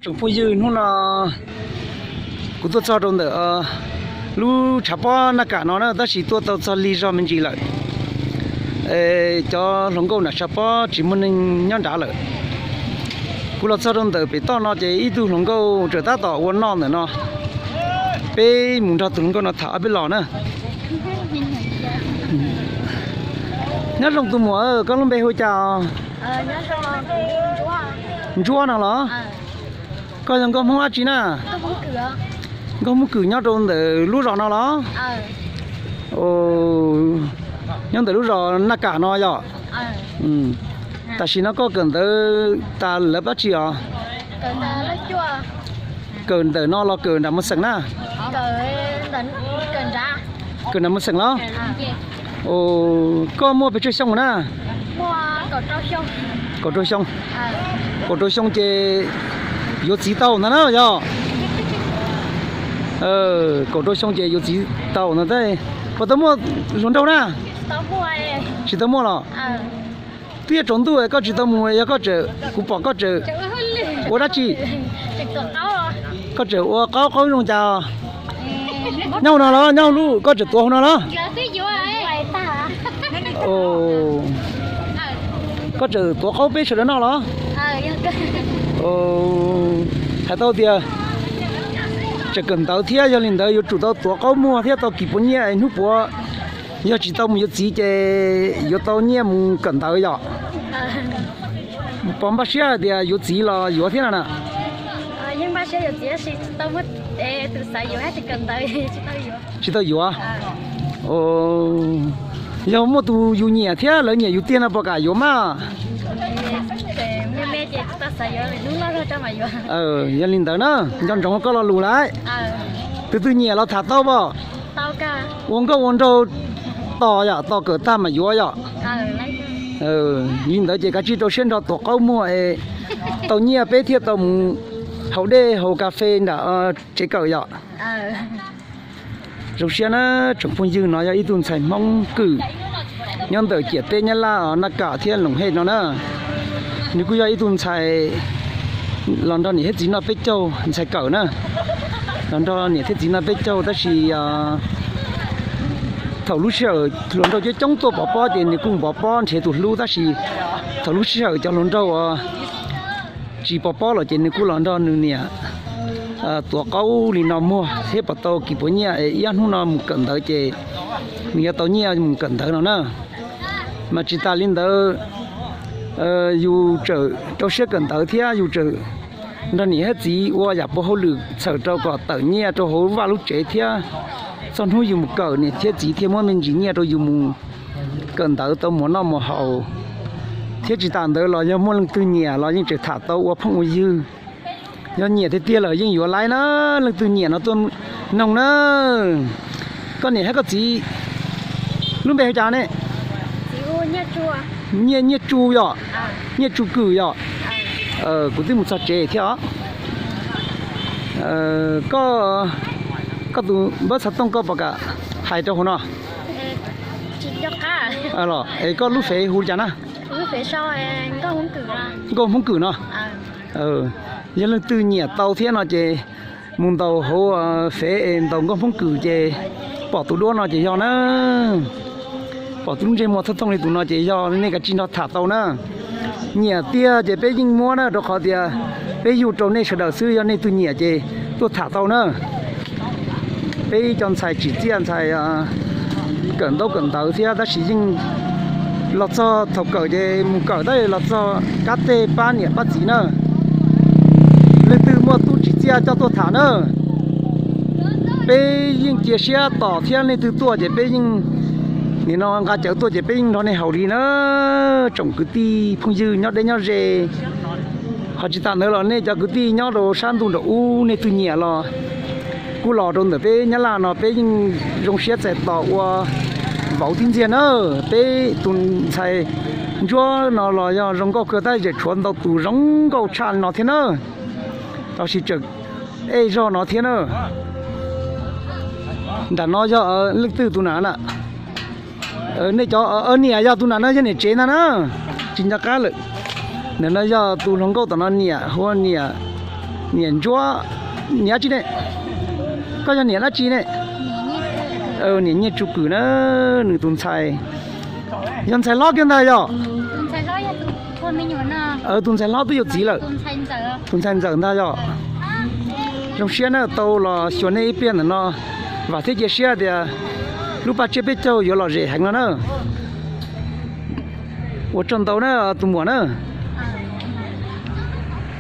Tsoom phooj ywg, hnub no kuv tuaj txog rau ntawm lub tshav pob Naj Kam no na, tab sis tuaj tau txog lig zog me ntsis lawm. Cov hluas nkauj nram tshav pob tsis muaj neeg nyob nrad lawm. Kuv los txog rau ntawm pem toj no ces ib tug hluas nkauj tseem tab tom ua noj ntawm no. Peb mus nrog tus hluas nkauj no tham ob peb los na. Nyob zoo tus muam, koj lub npe hu cas? Ntsuab no los? Koj yog nkauj Hmoob dab tsi na? Nkauj Hmoob Kwm nyob rau ntawm lub zos no los? Nyob ntawm lub zos Naj Kam no yog? Tam sim no koj kawm ntawv tas lawv pab tsi os? Kawm ntawm no los kawm nram Muas Xeem na? Kawm nram Muas Xeem los? Koj muaj pes tsawg xyoo na? Kaum rau xyoo. Kaum rau xyoo ces yuav txiv tau ntag na yog? Kaum rau xyoo ces yuav txiv tau ntag. Puas tau muaj hluas nraug na? Tsis tau muaj los? Twb yuav tsaus ntuj koj tsis tau mus, yog koj tseem, kuv pom koj tseem ua dab tsi? Koj tseem ua qaub qaub zoo cas? Nyob hauv no los, nyob hauv lub, koj tseem tuav hauv no los? Koj tseem tuav qaub peb sawv daws noj los? Hais tau tias tseem kawm ntawv thiab, yog li ntawd yuav tsum tau tuav qaub muag thiab tau kis puav nyiaj hnub puav. Yog tsis tau mus yuav txiv ces yuav tau nyiaj mus kawm ntawv yom? Puas npaj siab hais tias yuav txiv los yuav thiab no na? Tsis tau yuav. Yog muaj tus yus nyiam thiab lawv nyiam yus tiag no puas kam yuav mas? Yog li ntawd na, nco ntsoov koj lo lus lawm. Tus twg nyiam los tham tau pom. Ua nkauj ua nraug tos yom, tos kawm tag mam yuav yom. Li ntawd ces kav tsij rau siab nrog tuav qaub muag es tau nyiaj peb thiaj tau mus haus dej haus kas fes nram tsev kawm yom. Zoo siab na, tsoom phooj ywg, no yog ib tug ntxhais Hmoob Kwm nyob ntawm ciam teb Nyab Laj, Naj Kam thiab Loos Hej no na. Nws kuj yog ib tug ntxhais los nrog niam thiab txiv noj peb caug, ntxhais kawm na, los nrog niam thiab txiv noj peb caug tab sis thaum lub sij hawm hluas nraug coob coob tuaj pov pob ces nws kuj pov pob nrhiav tus hlub tab sis thaum lub sij hawm cov hluas nraug tsis pov pob los ces nws kuj los nrog nws niam tuav qaub li no muag thiab pom tau kis puav nyiaj es ib ob hnub no mus kawm ntawv ces nws yuav tau nyiaj mus kawm ntawv no na. Mas tsis tas li ntawd, yus tseem rau siab kawm ntawv thiab yus tseem nrog niam thiab txiv ua yam puav hauj lwm txhawm rau kom tawm nyiaj rau hauv vaj lub tsev thiab txog hnub yus mus kawm niam thiab txiv thiaj muab me ntsis nyiaj rau yus mus kawm ntawv tau muas noj muas haus. Thiab tsis tas ntawd los yog muaj leej twg nyiam los yeej tseem tham tau ua phooj ua ywg. Yog nyiam tiag tiag lawm yeej yuav laib na. Leej twg nyiam no tuaj noog na. Koj niam thiab koj txiv lub npe hu cas ne? Nyiaj, Nyiaj Tsu yom? Nyiaj Tsu Kwm yom? Kuv twb mus txog tsev thiab os. Koj, koj tus npawb xov tooj koj puas kam hais rau hauv no? Es koj lub fev hu li cas na? Nkauj Hmoob Kwm no. Yog leej twg nyiam tau thiab no ces mus ntaus hauv fev es ntaus Nkauj Hmoob Kwm ces pom tus duab no ces yog na. Pom tus lub ntsej muag thooj thooj li tus no ces yog, nej kav tsij nrog tham tau na. Nyiam tiag ces peb yeej muab na, rau qhov tias peb yug rau nej sawv daws xwb, yog nej twg nyiam ces tuaj tham tau na. Peb ib co ntxhais tsim txiaj ntxhais kawm ntaub kawm ntawv thiab tab sis yeej los txog thaum kawm ces mus kawm tab sis los txog kab teg pab niam pab txiv na. Leej twg muaj tub tsim txiaj coj tuaj tham na. Peb yeej cia siab tos thiab, leej twg tuaj ces peb yeej, nim no nqa cawv tuaj ces peb yeej nrog nej haus li na. Tsoom kwv tij phooj ywg nyob deb nyob ze, ho tsis tas ntawd los nej cov kwv tij nyob rau sab ntuj nraum ub nej twg nyiam los kuj los rau ntawm peb Nyab Laj no peb yeej zoo siab txais tos ua vauv tib ntxiag na. Peb tus ntxhais Ntsuab no los yog zoo nkauj kawg tab sis tshuav ntau tus zoo nkauj tshaj no thiab na. Tab sis tseem ej zog no thiab na. Nram no yog leej twg tus na na? Nej cov niam yog tus na no yog niam tsev ntag na. Tsis nco qab lawm. Ntawm no yog tus hluas nkauj tom no niam, hu ua niam Niam Ntsuab, niam dab tsi ne? Koj yog niam dab tsi ne? Niam Nyiaj Tsum Kwm na, nws tus ntxhais. Yog ntxhais hlob kiag ntag yog? Tus ntxhais hlob twb yuav txiv lawm. Tus ntxhais ntxawm ntag yog? Zoo siab na tau los xyuas nej ib pliag ntawm no. Vam thiab cia siab tias lub paj tsiab peb caug yuav lom zem heev no na. Ua tsaug ntau na tus muam na.